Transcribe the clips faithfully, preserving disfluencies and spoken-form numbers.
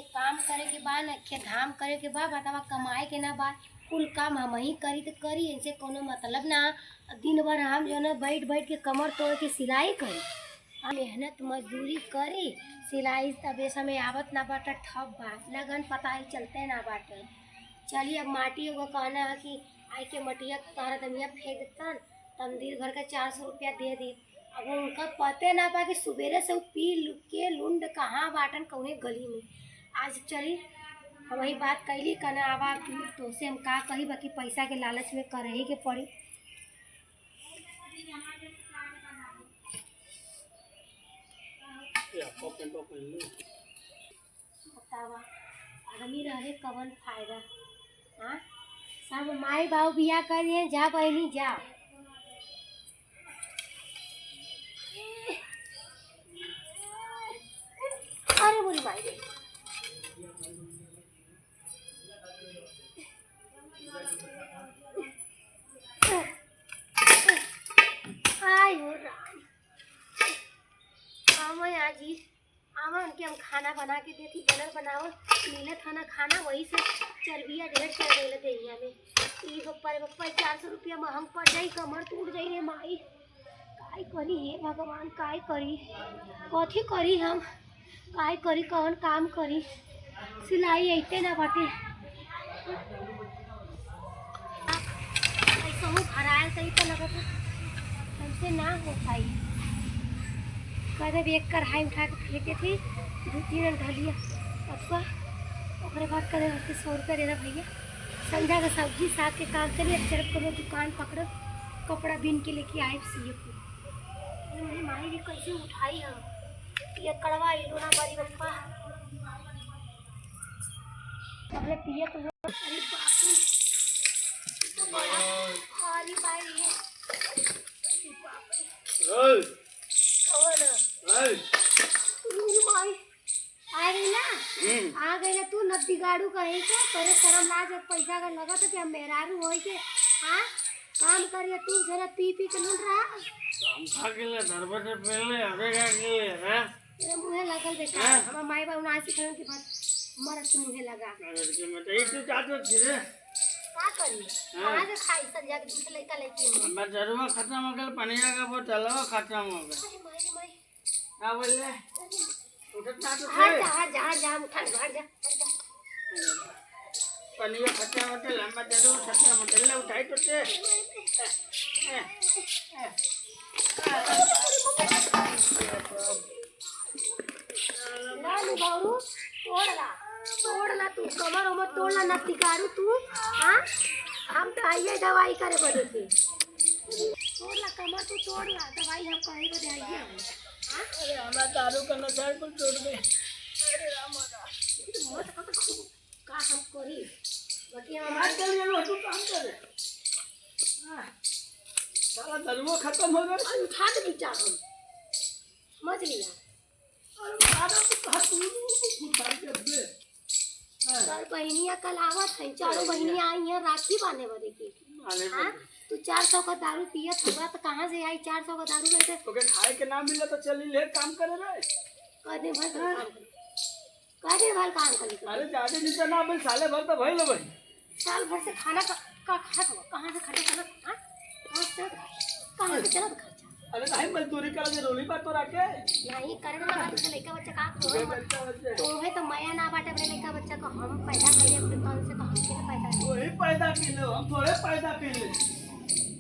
काम करे के बा, न खे धाम करे के बा, बतावा, कमाए के ना बा, कुल काम हमहीं करी त करी, इनसे कौनो मतलब ना। दिन भर हम जो ना बैठ बैठ के कमर तोड़ के सिलाई करी, आ मेहनत मजदूरी करी, सिलाई तबे समय आवत ना बाटे, ठप बा, लगन पताई चलते ना बाटे। चली, अब माटी एगो कहना है कि आई के मटिया तोहरा दमिया फेंक देतन, तमदीर घर का चार सौ रुपया दे दी। अब उनका पते ना बा कि सुबेरे से उ पी लु-, के लुंड कहाँ बाटन, कौने गली में। आज चली, हम वही बात कैली, कहना आवा, तोसे हम का कही, बाकी पैसा के लालच में करही के पड़ी। बतावा, आदमी रहले कवन फायदा? हाँ, सब माई बाबू बियाह कर दिए, जा बहिनी जा। अरे मोरी माई रे। आय हो राम। आवा आजी, आवा, उनके हम खाना बना के देती, बनल बनावल मिलत है ना खाना, वही से चर्बिया ढेर चढ़ गइल देहिया में। ई बप्पा रे बप्पा, चार सौ रुपया महंग पड़ जाई, कमर टूट जाई रे माई। काय करी हे भगवान, काय करी, कथी करी हम, काय करी, कौन काम करी, सिलाई अइते ना बाटे। ऐसहू भरायल त ई त लगत है, हमसे ना हो पाई। कह देब एक कढ़ाई उठा के फेंके थी, दू तीन ढलिया अथवा, ओकरे बाद कह देब हमके सौ रुपया दे दे भैया, संझा के सब्जी साग के काम चली, अब चलब कोनो दुकान पकड़ब, कपड़ा बीन के लेके आइब सिए के। अरे मोरी माई रे, कैसे उठाई हम? ये कड़वा इलो ना बारी बप्पा। अरे पिया तो हो। अरे बाप रे। अरे भाई रे। ए, कौन? ए। अरे भाई। आ गई ना? हम्म। आ गई ना तू, नद्दी गाड़ू कहीं के, तोरे शर्म लाज एक पैसा का लगत है कि हम मेहरारू होई के, हाँ? काम करिए तू, जरा पी पी के लूट रहा। हम खा के ले, दरबा से पहले, अबे खा के ले, हाँ? तेरे मुँहे लागल बेटा, हाँ? हमार माई बाबू ना सिखाएं कि बस मरद के मुँहे लगा। अरे के मत, ई तू चाहत हो फिरे? का करी? हाँ। कहाँ से खाई संझा के दूध लइका लइकी हम? हमार दरुआ खत्म हो गल, पनिया का बोतलवा खत्म हो गल। अरे माई रे माई। का बोल ले? उठत ना तो हट थे। जा, हट जा, हट जा, हम उठा लेबो, हट जा, हट जा। पनिया खत्म होते, लंबा दरुआ खत्म होते, ले उठाई तो थे। ना लू बाबू, तोड़ ला, तोड़ ला तू, कमर उमर तोड़ ला, ना तिकारू तू, हाँ? हम तो आइए दवाई करे बदे के। तोड़ ला कमर तू, तोड़ ला, दवाई हम कहीं बदे आइए हम, हाँ? अरे हमार दारू का नशा कुल छूट गए। अरे राम राम। मत कर, का हम करी? बाकी हम आज कल ये लोग तू काम करे। हाँ। साला दरुआ खत्म हो गया। अरे उठा के बेटा हम। समझ लिया। अरे, अरे, तू कहा तू, तू, तू, तू, तू, तू, हाँ। चार बहिनिया कल आवत है, चारों बहिनिया। बहिनिया आई हैं राखी बांधे बदे के। बांधे हाँ? बदे। तू चार सौ का दारू पियत होगा तो कहाँ से आई चार सौ का दारू लेते? तोके खाए के ना मिले तो चली ले काम करे रे। कदे भर हाँ। काम करे। कदे भर काम करे। अरे, जादे दिन तो ना, भाई, साले भर तो भइल भाई। साल भर से खाना का, का खात हो? कहाँ से खर्चा चलत? हाँ? कहाँ से चलत? कहाँ से चलत खर्चा? अरे नहीं, मजदूरी करे जरूरी बा तोरा के। नहीं, करे ना बात से लइका बच्चा का तोहे, तोहे तो मया ना बाटे अपने लइका बच्चा को। हम पैदा कइले अपने तन से, तो हमके ना पैदा कइले। वही पैदा कइले, हम थोड़े पैदा कइले।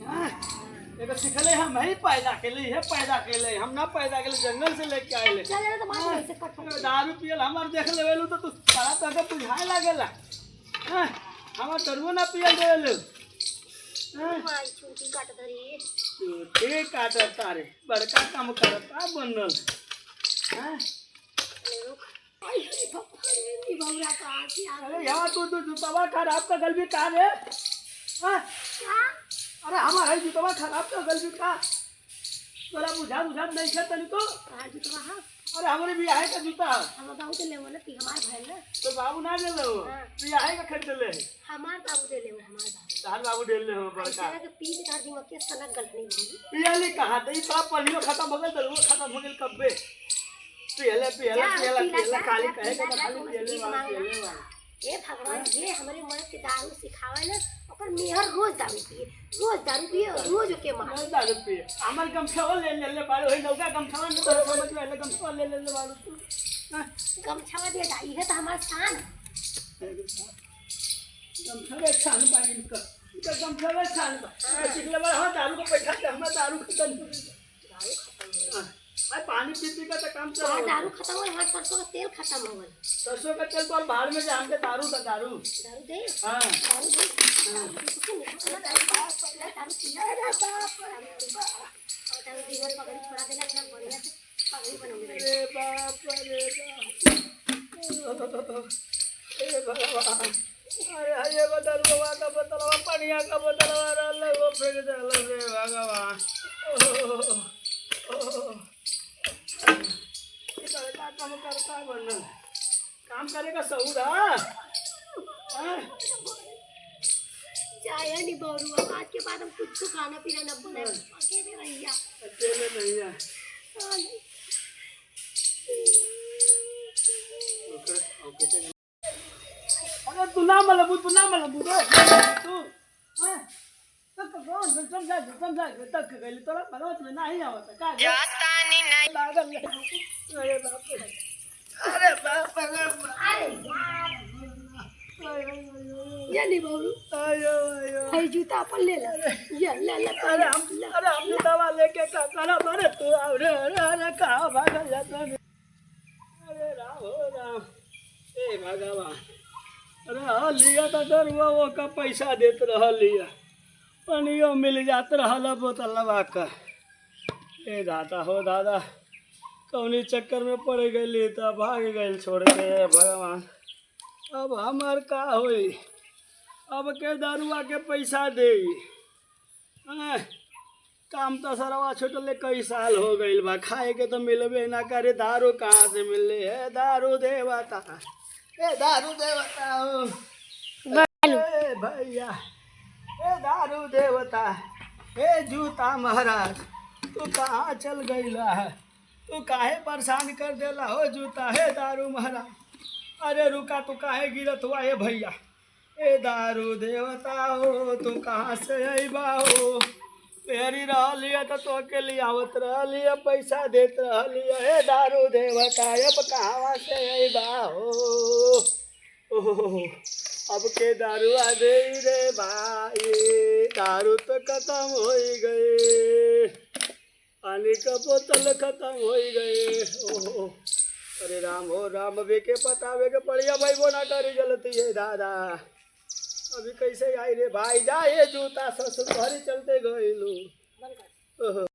हाँ? एगो सिखले हम ही पैदा कइले, ये पैदा कइले, हम ना पैदा कइले, जंगल से लेके आइले। चल, चल, तो बात हाँ? नहीं से कट, कट। दारू पियल हमार देख लेवेलू तो तू सारा तो के बुझाए लागेला। हाँ, हमार दरुआ ना पियल देवेले। हाँ? माई चूटी काट धरी। चूटी काटत तारे, बड़का काम करता बनल। हाँ? अरे रुक। आई, अरे बाप रे, ई बौरा कहाँ से आ अरे गई? यार, तू, तू जूतवा खराब कर गल भी का रे? हाँ? क्या? अरे हमार है जूतवा खराब कर गल भी का? तोरा बुझा, बुझा नहीं खेत तनी तो? कहाँ जूतवा है? अरे, हमरे बियाहे का जूता है। हम बाबू तो लेवो ना, ती हमार भाई ना। तो बाबू ना ले लो। हाँ। बियाहे का खरीद ले। हमार बाबू दे ले, हमार बाबू। तहार बाबू दे ले हो बड़का। ऐसे ना कि पी के तार दिमाग के सनक गलत नहीं होगी। पिया ले कहा, तो ई बड़ा पनियो खत्म हो गल, दरुओ खत्म हो गल कब्बे। पियले, पियले, जा, पियले, पीला पियले, जा, खाली जा, कहे के पीला तो जा, खाली तू पियले मछली वाला, मंगा। पियले वाला। हे भगवान, जे हमरे मरद के दारू सिखावे ना, ओकर मेहर रोज दारू पिए, रोज दारू पिए, रोज ओके मार। रोज दारू पिए। हमार गमछवा ले ले ले बाड़ू, हे नौका गमछवा में तो समझ में आइले, गमछवा ले ले ले बाड़ू तू। हाँ? गमछवा दे जा, इहे तो हमार शान। गमछवा छान बा इनका, इनका गमछवा छान बा। हाँ। चिखले बा, हाँ, दारू को बैठा के हमार दारू खत्म हो गई। दारू खत्म हो गई। हाँ। भाई, पानी पी पी के तो काम चला। हमार दारू खत्म हो गई, हमार सरसों का तेल खत्म हो गई। सरसों का तेल तो और बाहर में जा, हमके दारू का दारू। दारू दे? हाँ। दारू दे? हाँ। दारू दे, कुछ नहीं, दारू, दारू, दारू पी। अरे बाप रे। दारू पी। और दारू दिन भर पगड़ी छोड़ा देला, एकदम बढ़िया से पगड़ी बनौले रही। अरे बाप रे बाप। हे भगवान। अरे, हई एगो दरुआ का बोतलवा, पनिया का बोतलवा रहल, वो फेंक देलस रे भगवान। ओह, ओह। ई लड़का काम करता बनल। काम करे का सहूर है? हैं? जाया नहीं बौरुआ, आज के बाद हम कुछ खाना पीना न बनाए, हाँ। अकेले रहिया। अकेले रहिया। हाँ। ओके, ओके, चल। अरे तू ना मलबू, तू ना मलबू रे। तू, हाँ? तब तो कौन से समझा, समझा, तब के गइल, तोरा समझ में नहीं आवत, का रे? जाता नहीं, नहीं। लागल है। अरे बाप रे। अरे बाप रे। अरे यार। आयो, आयो, आयो। ये नहीं बाबू। आयो, आयो। भाई जूता अपन ले ले। अरे। ये ले ले, अरे हम, ले। अरे हम जूतावा लेके का करब? अरे तू, अरे, अरे, अरे, कहाँ भागल जाता है? अरे राम हो राम, हे भगवान, रहल हिया त दरुआ ओका पैसा देत रहल हिया, पनियो मिल जात रहल बोतलवा का। हे दादा हो दादा, कौनी चक्कर में पड़ गइली त भाग गइल छोड़ के, हे भगवान, अब हमार का होई? अब के दरुआ के पैसा देई? आह, काम त सरवा छुटले कई साल हो गइल बा, खाए के त मिलबे ना करे, दारू कहाँ से मिले? हे दारू देवता, हे दारू देवता हो। बोलू। ए भैया, हे दारू देवता, हे जूता महाराज, तू कहाँ चल गइला है? तू काहे परेशान कर देला हो जूता, हे दारू महाराज? अरे रुका, तू काहे गिरत हुआ हे भैया? ए दारू देवता हो, तू कहाँ से अइबा हो? मेहरी रहली है त तोके लियावत रहली है, पैसा देत रहली है। ए दारू देवता, अब कहवा से अइबा हो? ओहो, अब के दारुआ देई रे भाई, दारू तो खत्म होई गई। पानी का बोतल खत्म होई गए। ओहो, अरे राम हो राम, अबे के पता, अबे के पड़िया भाई वो ना करी गलती है दादा। अभी कैसे आई रे भाई, जा ये जूता ससुर तोहरी चलते गइलू। ओहो।